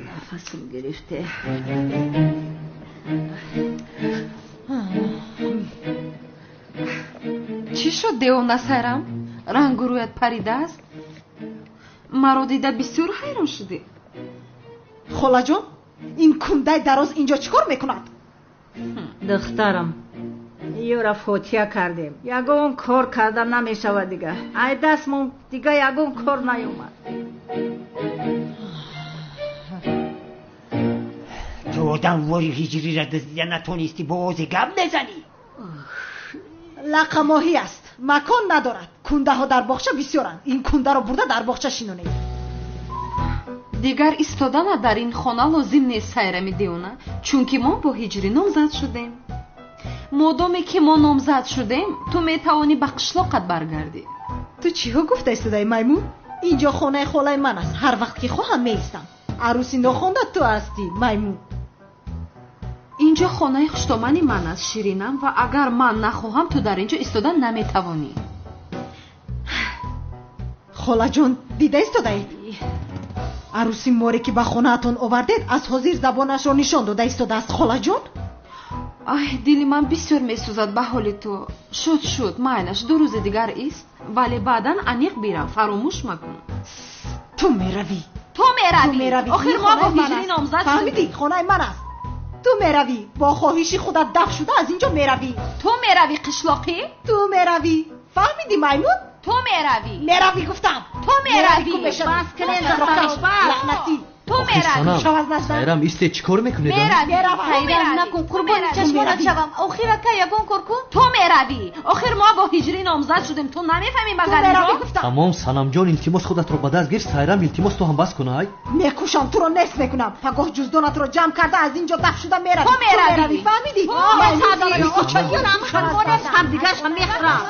Нафасам гирифте. Чӣ шуд, девона Сайрам? Рангу рӯят паридааст? Маро дида бисёр ҳайрон шудӣ. Холаҷон, ин кундаи дароз инҷо чӣ кор мекунад? Духтарам, ёра фотиҳа кардем. Ягон кор карда намешавад дига. Ай дастмон дига ягон кор наёмад. Ту одам вори ҳиҷриро дуздида натонистӣ, бо озе гап мезанӣ? Лақамоҳӣ аст, макон надорад. Кундаҳо дар боғча бисёранд. Ин кундаро бурда дар боғча шинонед. Дигар истодана дар ин хона лозим нест, Сайрами девона, чунки мо бо ҳиҷрӣ номзад шудем. Модоме ки мо номзад шудем, ту метавонӣ ба қишлоқат баргардӣ. Ту чиҳо гуфта истодаи, маймун? Инҷо хонаи холаи ман аст. Ҳар вақт ки хоҳам меистам. Арӯси нохонда ту ҳастӣ, маймун. Инҷо хонаи хуштомани ман аст, Ширинам, ва агар ман нахоҳам, ту дар инҷо истода наметавонӣ. Холаҷон, дида истодаед? Арӯси море ки ба хонаатон овардед, аз ҳозир забонашро нишон дода истодааст, холаҷон. Ай, дили ман бисёр месӯзад ба ҳоли ту. Шуд, шуд, майлаш, 2 рӯзи дигар ист, вале баъдан аниқ бирав, фаромӯш макун. Ту меравӣ. Ту меравӣ. Охир мо бо ҳиҷрӣ номзад шудем. Фаҳмидӣ? Хонаи ман аст. Ту меравӣ. Бо хоҳиши худат даф шуда аз инҷо меравӣ. Ту меравӣ, қишлоқӣ? Ту меравӣ. Фаҳмидӣ, маймун? Ту меравӣ. Меравӣ гуфтам. Ту меравӣ. Бас кунед, лаънатӣ. Ту меравӣ. Сайрам, исте, чӣ кор мекунед? Сайрам, накун, қурбони чашмонат шавам. Охир ака, ягон кор кун. Ту меравӣ. Охир мо бо ҳиҷрӣ номзад шудем. Ту намефаҳмӣ магар инро? Тамом, Санамҷон, илтимос худатро ба даст гир. Сайрам, илтимос, ту ҳам бас кун. Ай мекушам, туро нест мекунам. Пагоҳ ҷуздонатро ҷамъ карда аз инҷо даф шуда меравӣ. Ту меравӣ. Фаҳмидӣ? Ҳамдигаршам мехӯрам.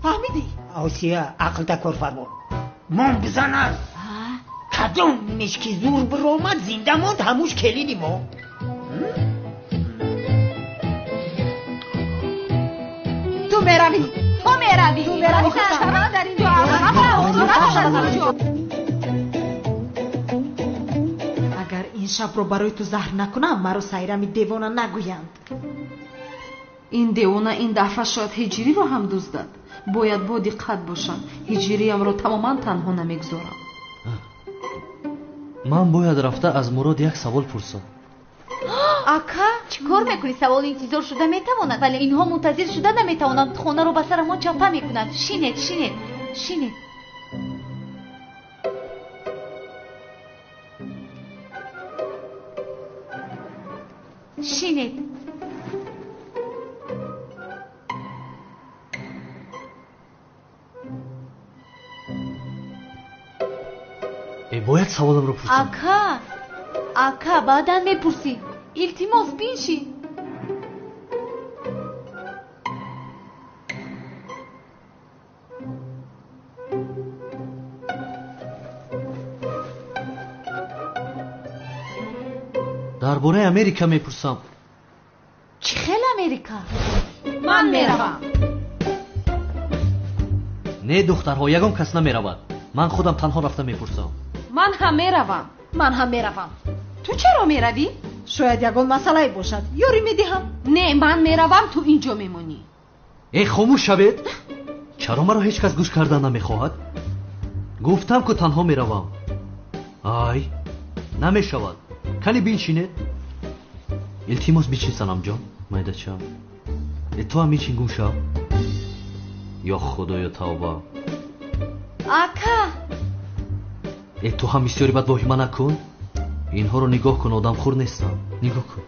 Фаҳмидӣ? Осия, ақлта кор фармо. Мон бизанад. Кадом мешки зур биромад, зинда монд, ҳамуш келини мо. Ту меравӣ. Ту меравӣ. Ту меравӣ. Дар инҷо агар ин шабро барои ту заҳр накунам, маро Сайрами девона нагӯянд. Ин девона ин дафъа шояд ҳиҷриро ҳам дуздад. Бояд бо диққат бошам. Ҳиҷриямро тамоман танҳо намегузорам. Ман бояд рафта аз Мурод як савол пурсам. Ака, чӣ кор мекунӣ? Савол интизор шуда метавонад, вале инҳо мунтазир шуда наметавонанд. Хонаро ба сарамон чапа мекунанд. Шинед, шинед, шинед. Шинед. Бояд саволамро пурсам. Ака, ака, баъдан мепурсӣ. Илтимос, биншин. Дар бораи Америка мепурсам. Чӣ хел Америка? Ман меравам. Не, духтарҳо, ягон кас намеравад. Ман худам танҳо рафта мепурсам. Ман ҳам меравам. Ман ҳам меравам. Ту чаро меравӣ? Шояд ягон масъалае бошад. Ёрӣ медиҳам. Не, ман меравам, ту инҷо мемонӣ. Э, хомӯш шавед. Чаро маро ҳеҷ кас гӯш кардан намехоҳад? Гуфтам ку танҳо меравам. Ай, намешавад. Кани биншинед. Илтимос бичин, Санамҷон, майдачам. Э, ту ҳам бичин, гум шав. Ё Худоё, тавба. Ака! Э, ту ҳам бисёри бад воҳима накун. Инҳоро нигоҳ кун, одамхӯр нестанд. Нигоҳ кун.